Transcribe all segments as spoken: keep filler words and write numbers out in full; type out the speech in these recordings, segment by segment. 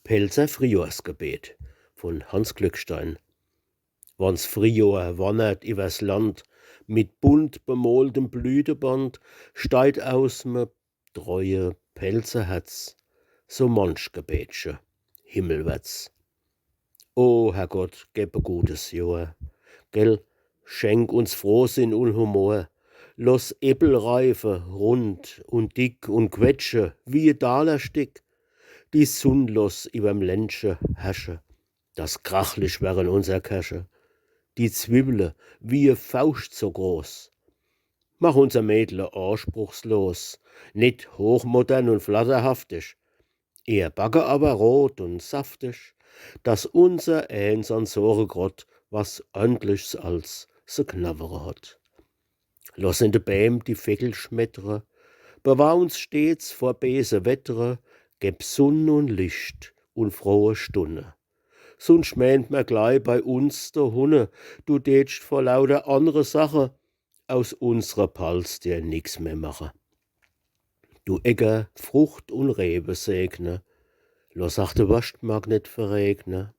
Pälzer Frühjohrsgebet von Hanns Glückstein. Wann's Frühjohr wannert iwwers Land, mit bunt bemoltem Blüteband, steiht aus me treue Pälzerherz so manch Gebetche himmelwärts. O Herrgott, geb e gutes Johr, gell, schenk uns Frohsinn un Humor, loss Äppel reife, rund un dick un quetsche wie e Dalerstick. Die Sunn loss iwwerm Ländche herrsche, dass krachlich werren unser Kerche. Die Zwiwwle wie e Fauscht so groß. Mach unser Mädle anspruchslos, net hochmodern un flatterhaftig, ehr Backe awwer rot un saftig, dass unsereens an so re Grott was Ordentlichs als se knawwere hot. Loss in de Bääm die Veggel schmettre, bewahr uns stets vor beese Wettre, geb Sunn un Licht un frohe Stunne. Sunscht meent mer glei bei uns do hunne, du deetscht vor lauter annre Sache aus unsrer Palz dir nix mehr mache. Du Äcker, Frucht un Rewe segne, loss ach de Worschtmark net verregne.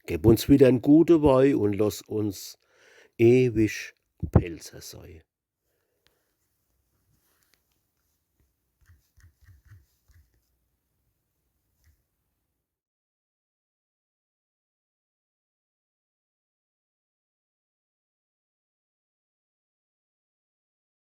Geb uns widder en gute Wei un loss uns ewig Pälzer sei.